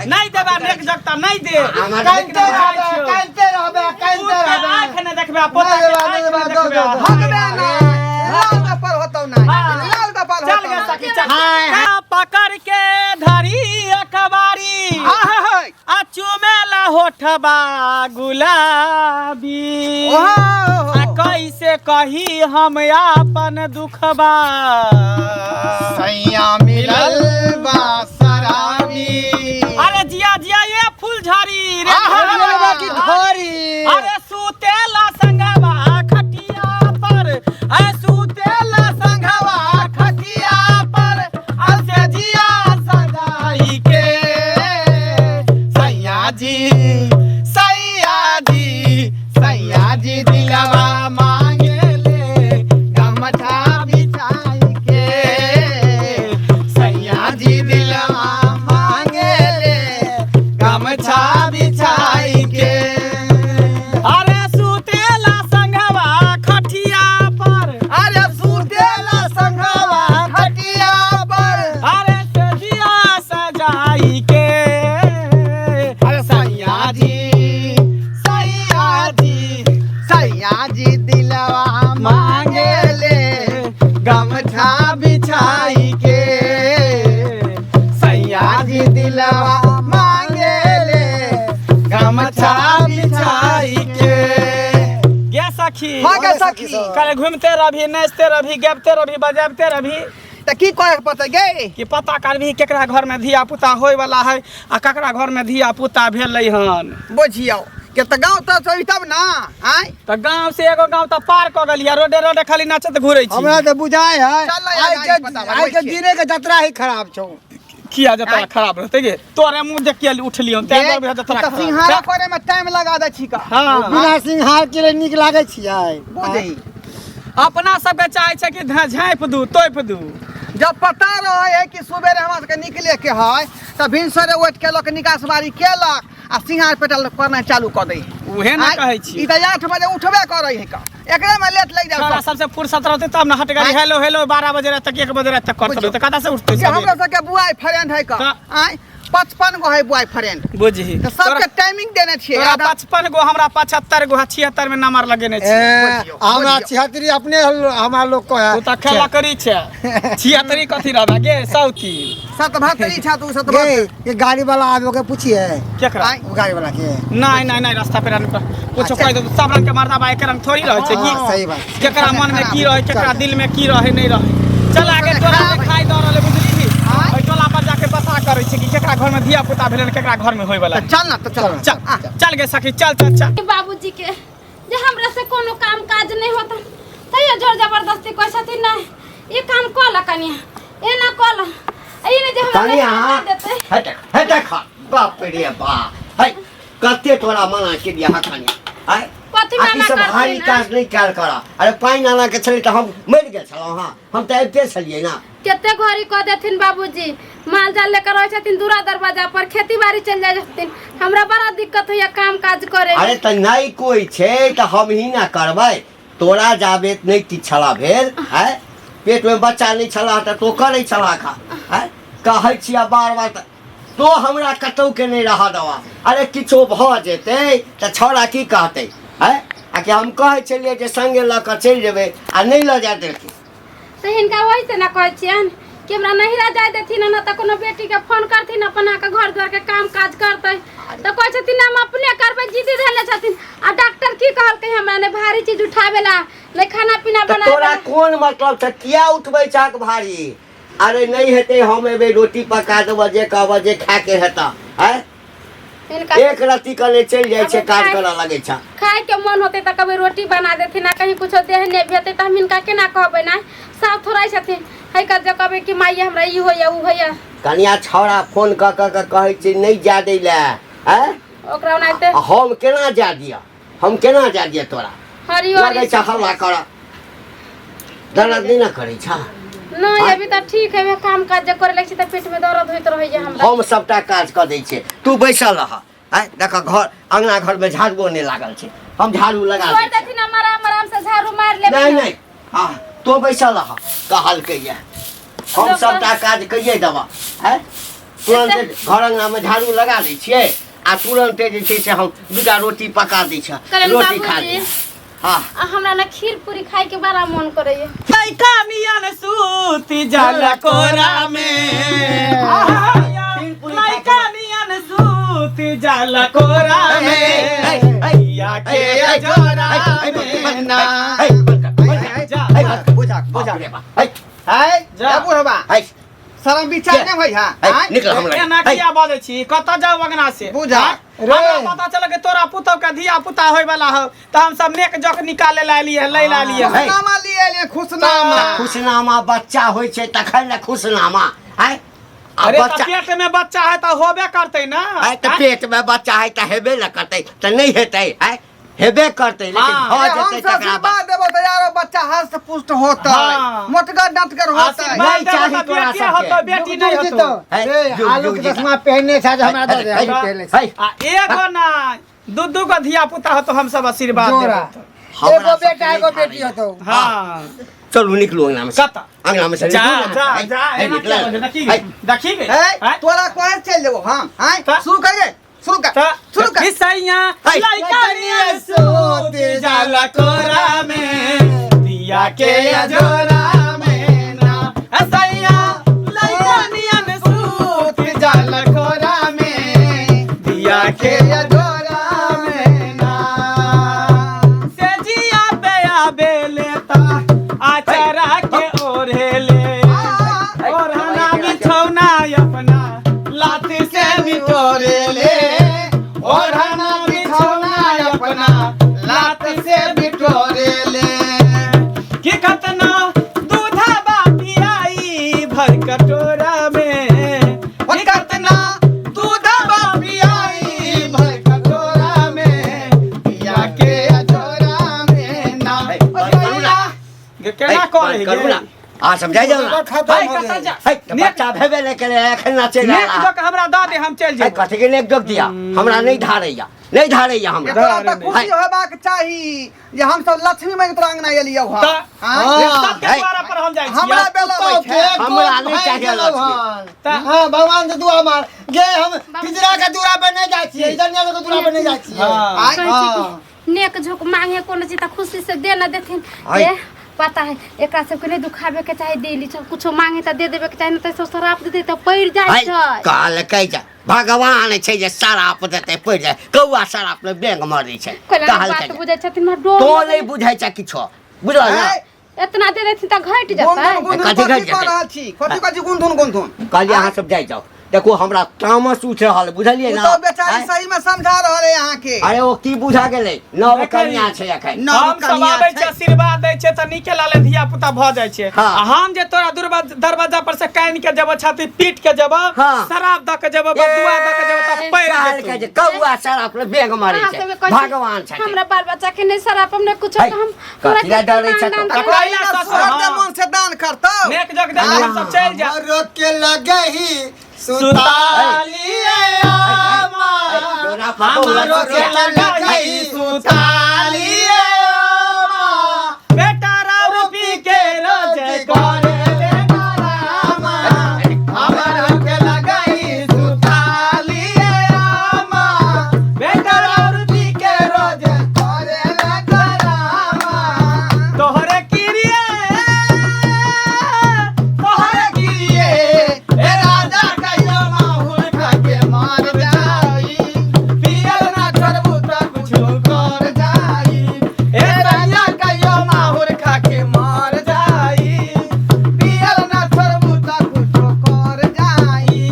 नहीं देबा नेक जगता नहीं दे। हमरा कानते रहबे, कानते रहबे, कानते रहबे। आंख ने देखबे, पोता नहीं के देबा, आँख नहीं ने देबा, दो, देखबे। दो, दो। हगबे ना, लाल कपाल होतौ ना, लाल कपाल चल होतौ गे ना। सखी, चल। हाँ, पकड़ के धरी अखबारी हाँ, आ चुमेला होठबा गुलाबी। ओहो। आ कैसे कही हम आपन दुखबा। सैया मिलल बा शराबी। अरे जिया जिया ये फूलझड़ी रे। आहा, मिलल बा की घड़ी। अरे सुतेला संगवा खटिया पर, अरे सुतेला संगवा खटिया पर, असे जिया सजाई के। सैया जी, सैया जी, सैया जी दिलवा मांगे ले गमछा बिछाई के। सैया जी दिलवा मांगे ले गमछा बिछाई के। अरे सुतेला संगवा खटिया पर, अरे सुतेला संगवा खटिया पर, अरे सजिया सजाई के। अरे सैया जी, सैया जी, सैया जी दिलवा मांगे ले गमछा बिछाई के। सैया जी दिलवा मांगे ले गमछा बिछाई के। गे सखी। हाँ गे सखी। कल घूमते रही, नाचते रही, गबते रही, बजाबते रही। तऽ की करे के पड़तै गे? कि पता करबी केकरा घर में धिया पुता होय वाला है आ ककरा घर में धिया पुता भेलै हन। बुझियौ के तऽ गाँव तऽ चलि तब ना आँय। तऽ गाँव से एगो गाँव तऽ पार कऽ गेलियै, रोडे रोडे खाली नाचत घुरै छी। हमरा तऽ बुझाय है चल ना यार, आइ के पता आइ के लगबै छियै। दिने के जतरा ही खराब छौ। किया जतरा खराब रहतै गे? तोरे मुँह देख के उठलियौ तें गे, दुआरे जतरा तऽ खराब। सिंघारा करे में टाइम लगा दै छी का। हाँ। बिना सिंहार के लिए नीक लागै छियै। बुझही अपना सबके चाहै छै कि झाँपि दू, तोपि दू। जब पता रहे है कि सुबेरे हमरा सबके निकले के है तऽ भिनसरे उठि के लोक निकास बारी केलक आ सिंघार पेटल करनाइ चालू कऽ दै है। उहे ने आँय, कहै छी। ई तऽ 8 बजे उठबे करै है का, एकरे में लेट लागि तोरा जाय। सबसे फुर्सत रहतै तब ने। हट गाड़ी आँय। हेलो हेलो 12 बजे राति तक, 1 बजे राति तक करत बुझियौ। रहतै, कतऽ से उठतै जे सबेरे? हमरा सबके बुआई फ्रेंड है का, तऽ- आँय, 55 गो है बुआई फ्रेंड। बुझही। तऽ सबके टाइमिंग देने छियै। तोरा आधा- 55 गो, हमरा 75 गो, 76 में नंबर लगेने छी। ए, बुझियौ, हमरा बुझियौ। छिहत्तरी अपने हमरा लोग को है। तू तऽ खेला करी छै, छिहत्तरी कथी रहबे गे सौती। सतभत्री छा तू, गे सतभत्री। ये गाड़ी वाला आबे के पूछिए। केकरा? आँय। वो गाड़ी वाला के। नहीं नहीं नहीं, रास्ता पे रहने कुछो कहि दो, सब रंग के मर्दा बा, एक रंग थोड़ी रहै छै की। हाँ, सही बात। केकरा मन में की रहै, केकरा दिल में की रहै नहीं रहै। चल आगे टोला देखाई दऽ रहलै, बुझली? ओहि टोला पर जाके पता करै छै कि केकरा घर में धिया पुता भेलै, केकरा घर में होय वाला। तऽ चल ना, तऽ चल। चल चल गे सखी, चल चल चल। बाबूजी के जे हमरा से कोनो काम काज नहीं होता तैयो जोर जबरदस्ती कहै छथिन, नहीं ई काम कऽ ल कनिया, एना कऽ ल, ई ने जे हमरा कनिया नहीं कऽ देतै। हट हट खा, बाप रे बाप, है कते तोरा मना के दिया कनिया है। कथी आ ई मना सब करथिन, भारी आँय? काज नहीं कयल कर। अरे पानि आना के छलै तऽ हम मरि गेल छलहुँ। हाँ, हम तऽ अबिते छलियै ना। कते घड़ी कऽ देथिन बाबूजी, माल जाल लेकर रहै छथिन दूरा दरवाजा पर, खेती बाड़ी चलि जाइ छथिन, हमरा बड़ा दिक्कत होइया काम काज करे में। अरे तऽ नहि कोइ छै तऽ हम ही ना करबै। तोरा जाबे नहि किछु छला भेल है, पेट में बच्चा नहि छला तऽ तो करै छला खा है। कहै छियै बार बार तऽ तो हमरा कतौ के नहि रहऽ देबा। अरे किछो भऽ जेतै तऽ छौड़ा की कहतै है? आ कि हम कहै छलियै जे संगे लऽ कऽ चलि जेबै आ नहि लऽ जाय देलखिन। तऽ हिनका वही से ना कहै छियनि कि हमरा नहिरा जाय देथिन ना तऽ कोनो बेटी के फोन करथिन अपन आके घर द्वार के काम काज करतै, तऽ कहै छथिन हम अपने करबै, जिद्दी धेने छथिन। आ डॉक्टर की कहलकै हमरा, नहि भारी चीज उठाबै ला, नहि खाना पीना तऽ बनाबै तोरा ला। कोन मतलब छै? किया उठबै छहक भारी? अरे नहि हेतै, हम एबै, रोटी पका देबऽ, जे कहबऽ जे खाके हेतऽ आँय। हिनका एक रत्ती कने चलि जाइ छै, काज करऽ लगै छै। खाय के मन होतै तऽ कभी रोटी बना देथिन आ कहीं कुछो देह नहि भेतै तऽ हम हिनका केना कहबै? ना साफ थोड़ा छथिन है कर जे कहबै कि माई हमरा ई होइया उ होइया। कनिया छौड़ा फोन कऽ कऽ के कहै छै नहि जाय दै लए आँय। ओकरा ओनाहिते आ हम केना जाय दिअ, हम केना जाय दिअ तोरा? हरी लगै हरी छै हल्ला करऽ, दर्द नहि ने करै छ? नहीं, अभी तऽ ठीक है, काम काज जे करे लगै छी तऽ पेट में दर्द होइत रहैया हमरा। हम सबटा काज कऽ दै छियै, तू बैसल रह। आँय देख, घर अंगना घर में झाड़ुओ नहि लागल छै, हम झाड़ू लगा छोड़ दै छियै। देथिन, हम आराम आराम से झाड़ू मारि लेबै। नहीं नहीं, हाँ तो बैसल रह, कहलकै ये हम सबटा काज कइए देबऽ। आँय तुरन्ते घर अङ्गनामे झाड़ू लगा दै छियै आ तुरन्ते जे छै से हम दूटा रोटी पका दै छियै, कहलनि रोटी खा बाबूजी। ली। हँ। आ हमरा ने खीर पूरी खाय के बड़ा मन करैया। लइका नियन सूती जाला कोरा में, लइका नियन सूती जाला कोरा में, या के अजोरा में ना। जा बुझा बुझा है जा। बुढ़बा, शरम विचार नहीं होई है? आँय? निकल हमरा। एना किया बजै छी? कतऽ जाउ अंगना से? बुझा। आँय? हमरा पता चल के तोरा पुतहु के धिया पुता होय वाला हो तऽ हम सब नेक जोक निकाले ला एलियै, लै ला एलियै। है। खुशनामा लिए एलियै, खुशनामा। खुशनामा बच्चा होइ छै तखन ने खुशनामा है। आ अरे तऽ बच्चा पेट में बच्चा है तऽ होबे करतै ना। आय तऽ पेट में बच्चा है तऽ हेबे ने करतै, तऽ नहि हेतै? आय हेबे करतै, लेकिन हाँ। भऽ ए, हम जेतै सब तकरा बाद। आशीर्वाद देबो तऽ यारो बच्चा हस्त पुष्ट होतै, हाँ। मोटगर डटगर होतै। आशीर्वाद नहीं देबो चाही तऽ तोरा बेटिए सबके। होतौ, बेटी नहि होतौ। है, रे जुग आलू जुग के जीता। चश्मा पहनने छै जे हमरा दऽ दे, है, हम पहनले छी। है, आ एगो नहि, दू दू गो धिया पुता होतौ, हम सब आशीर्वाद जोड़ा। देबो। हमरा एगो सबके बेटा नहि एगो धारैया। बेटी होतौ। हाँ। चलू निकलू अंगना में से। कतऽ? अंगना में से जा निकलू ना। जा है, जा। है, एना निकल। किया बजै? देखी है, गे, देखी गे। है, आँय? तोरा कोहे चलि जेबो हम? आँय? तऽ? शुरू कर गे, शुरू कर, तऽ शुरू कर। सैया है। लइका नियन सूती जाला कोरा में, दिया के अजोरा में ना। ए सैया लइका नियन सूती जाला कोरा में, दिया के अजोरा में ना। से जिया पे आबेले ता आचरा के ओढ़ेले, ओढ़ना बिछौना अपना लाठी से बिटोरेले, ओढ़ना बिछौना अपना लात से बिटोरेले। कि कतना दूधा पियाई भर कटोरा में, कि कतना दूधबा पियाई भर कटोरा में, पिया के अजोरा में ना। है, बंद करू ना। गे केना है, करै बंद करू ना। आ समझाइ जाउ ना। खतम है हो कतऽ गेल। जा? है, तऽ बच्चा भेबे नहि केलै, एखन ना चलि नेक आयल। जोक हमरा दऽ दे, हम चलि है, जेबै। कथी के नेक जोक दिया? हमरा नहि धारैया, नहि धारैया हमरा। तोरा तऽ खुशी होयबाक चाही जे हम सब लक्ष्मी माई के तोरा अंगना एलियौ हँ। तऽ आँय? सबके है। द्वारा पर हम जाइ छियै। हमरा बेला कुत्तो होइ छै। के हमरा नहि भागि चाहिए गेलौ लक्ष्मी। हन। तऽ- हाँ, भगवान से दुआ मार गे, हम पिंजरा के दूरा पर नहीं जाइ छियै, इधर के दूरा पर नहीं जाइ छियै। हाँ। आँय? कहै छै हाँ। कि नेक झोक मांगे कोनो चीज तऽ खुशी से दे न देथिन। आइ। ए पता है, एकरा सबके नहीं दुखाबे के चाही, देली सब कुछो मांगे तऽ दे देबे के चाही, नहीं तऽ सब शराप दे दे तऽ पड़ि जाइ है, छै। कहलकै जे भगवान छै जे शराप देतै पड़ि जाइ, कौआ शराप ले बेंग मरै छै। कहलनि कहलकै बात जे बुझै छथिन, हमरा डर तो लगैए। नहि बुझै छै किछो, बुझल ने? आँय? एतना दे देथिन तऽ घटि गुनधुन जेतै। गुनधुन कथी कथी घटि कऽ जेतै? रहल छी? कथी कथी गुनधुन गुनधुन? कहलियै अहाँ सब जाइ जाउ, देखू हमरा तामस उठि रहल है, बुझलियै ओ ना? तऽ बेचारी आँय? सही में समझा रहल है अहाँके। अरे ओ की बुझा गेलै, नव देखै। कन्या छै एखन। नव हम सब कनिया आबै छै। छै, आशीर्वाद दै छै तऽ नीके लाले धिया पुता भऽ जाइ छै। हाँ। आ हम जे तोरा दरवाजा पर से कानि के जेबो, छाती पीट के जेबो, हाँ। शराब दऽ के जेबो, बदुआ दऽ के जेबो तऽ पड़ि कहलकै जेतौ। जे कौआ शराप ले बेंग मारै अहाँ छै, सबके कहै छी, भगवान छथिन। हमरा बाल बच्चा के नहीं शराब, हम नहीं कुछो, है, हम हमरा कथी लए के डरै दान छै दान तू? करबै। ककरा पहिला ससुर, ससुर हाँ। मन से दान करतौ। नेक जग दे हम सब चलि जा। हमरो के लगही सुतालिए आमा, डोरा फाटो हमरो के लगही सुतालिए आमा, बेटा राउर पी के रोज करे ले डरामा, हमरो के लगही सुतालिए आमा, बेटा राउर पी के रोज करे ले डरामा। तोहरे किरिए, तोहरे किरिए ए राजा कहियो माहुर खा के मार जाई, पियल ना छोड़बू त कुछो कर जाई। ए राजा कहियो माहुर खा के मार जाई, पियल ना छोड़बू त कुछो कर जाई।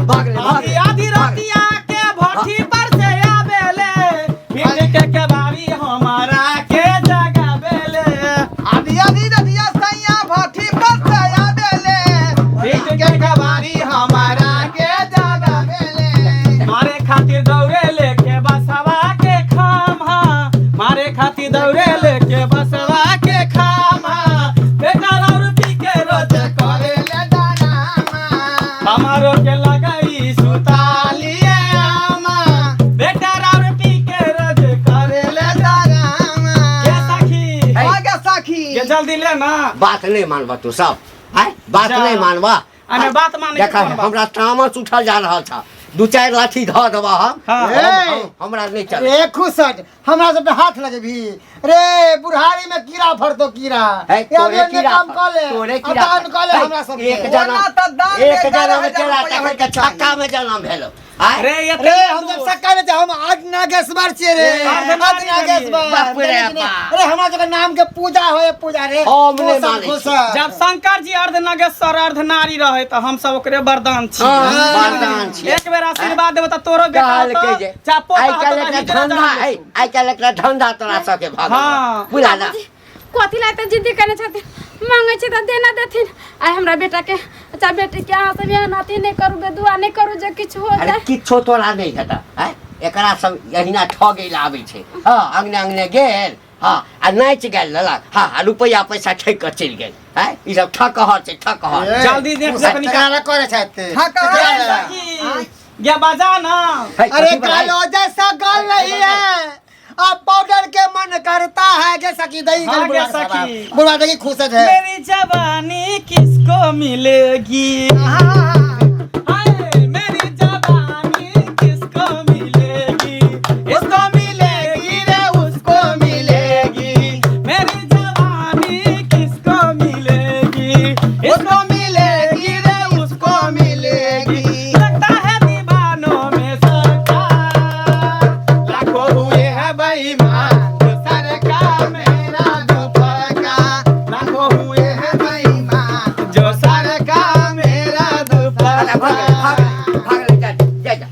भाग ले, भाग आधी ले। आधी रातिया के भट्ठी पर से आबेले, फिर के केबारी हमारा के जगाबेले। आधी आधी रतिया सैया भट्ठी पर से आबेले, फिर के केबारी हमारा के जगाबेले। मारे खातिर दौड़े लेके बसवा के खामा, मारे खातिर दौड़े लेके बसवा के खामा, बेटा और पी के रोज करे ले डरामा। हमारो के लगाई सुतालिए आमा, बेटा और पी के रोज करे ले डरामा। के सखी आगे सखी के जल्दी ले ना। बात नहीं मानबा तू सब, आय बात जा। नहीं मानबा। आ ने बात मानै देखा के कोन बात? हमरा तामस उठल जा रहल छ दू चारि लाठी धऽ देबा हम हाँ। हमरा नहि चले रे खुसट हमरा सब पे हाथ लगेबी रे बुढ़ारी में कीड़ा फड़तो कीड़ा है, ये तोरे अभी हमने कीड़ा काम कर ले तोरे अब कीड़ा दान कर ले है, हमरा सब एक के। जनम ओना तऽ दान एक के जनम 11,000 केला रुपैआ तखन होइके के छक्का में जनम भेलो आय रे एते रे हम सब सक्का में हम आज नागेश्वर छियै रे आज आज नागेश्वर बाप रे बाप। अरे हमरा सबके नाम के पूजा होए पूजा रे हम नहि खुश मानै खुश। जब शंकर जी अर्धनागेश्वर अर्धनारी रहे तऽ हम सब ओकरे वरदान छी हाँ, वरदान छियै। एक बेर आशीर्वाद देबो तऽ तोरो बेटा कहलकै होतो जे चाहे पोता आइ होतो काल्हि तऽ एकरा हिजड़ा धंधा जन्म है लेतौ। आइ काल्हि एकरा धंधा तोरा सबके भऽ गेल हाँ। बुझला ना बाबूजी, कथी ला एते जिद्दी केने छथिन मांगे छी तऽ देना देथिन आइ हमरा बेटा के अच्छा बेटी के अहाँ सब एहन अथी नहि करू बेदुआ नहि करू जे किछु हो अरे जाए किछो तोरा नहि हेतऽ आँय एकरा सब एहिना ठगै लए आबै छै हँ अङ्गने अङ्गने गेल हँ आ नाचि गालि लेलक हँ आ रुपैआ पैसा ठकि कऽ चलि गेल आँय ई सब ठकहर छै ठकहर ए, जल्दी देख खुसट कनी तकरा करे छथि ठकहर। सखी, गे बजा ना है, अरे कथी बला है? कालो जैसा गल नहीं है अब पाउडर के मन करता है के सखी दही हाँ, गल बुढ़वा गे के सखी। साहब। बुढ़वा देखी खुश है मेरी जवानी किसको मिलेगी हाय मेरी जवानी किसको मिलेगी इसको मिलेगी रे उसको मिलेगी मेरी जवानी किसको मिलेगी इसको मिलेगी रे उसको मिलेगी लगता है दीवानों में सरकार लाखों हुए हैं बेईमान जो सरकार मेरा दुपका लाखों हुए हैं बेईमान जो सरकार मेरा अरे भाग दुपट्टा भाग भाग जा जा जा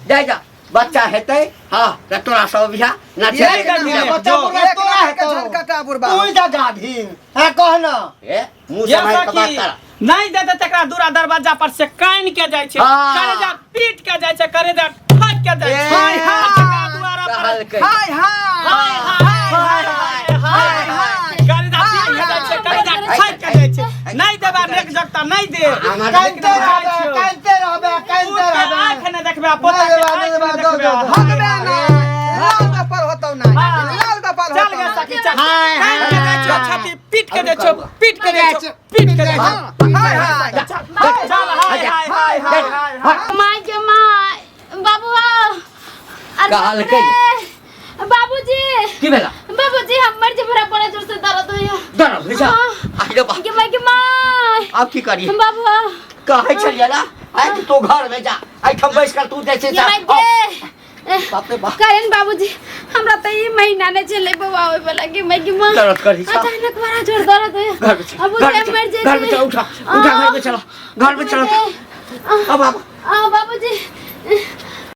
जा जा बच्चा हेतै हँ तऽ तोरा सब बियाह नाचे ये कर बच्चा जो। बुढ़वा एक तोरा लाख के हेतौ। झनकटा बुढ़बा तू जा गाभिन हाँ कह ना ए मुँह ये सम्हारि कऽ बात सखी कर नहीं देते तकरा दूरा दरवाजा पर से कान के जाइ छै हाँ। करेजा पीट के जाइ छै करेजा ठक के जाइ छै ए, हाय हाय तकरा दुआरा पर कहलकै हाय हाय हाय हाय हाय हाय हाय करेजा पीट के जाइ छै करेजा ठक के जाइ छै नहीं देबा नेक जगता नहीं दे हमरा कानते रहबे कानते रहबे कानते पूत के रहबे आँख नहि देखबे पोता के नहीं देबा, आँख नहीं देबा, नहि दो, देखबे दो, दो। भगबे ना लाल कपाल होतौ ना हाँ। लाल कपाल चल होतौ गे ना। सखी चल हाय, कान के जाइ छौ छाती पीट के जाइ छौ पीट के जाइ छौ पीट के जाइ छौ हाय हाय चल चल हाय हाय हाय हाय हाय हाय माय के माय बाबू अरे बाप कहलकै। रे। बाबूजी की भेला बाबूजी हमर जे बड़ा बड़ा जोर से दर्द होइया दर्द होइ छै हाँ। आहि रे बा गे माय के माय आब की करी बाबू कहै छलियै ना आइ कि तू घर में जा एहिठाम बैस कर तू जे छै गे माय के बाप रे बाप करेन बाबूजी हमरा त ई महीना नै छलै बौआ होय वाला गे माय के माय दर्द करी छौ। अचानक बड़ा जोर दर्द होइया घर में चल अब घर में मर चल घर में चल जेतै उठा उठा घर में चलो घर में चलो अब अब आ बाबूजी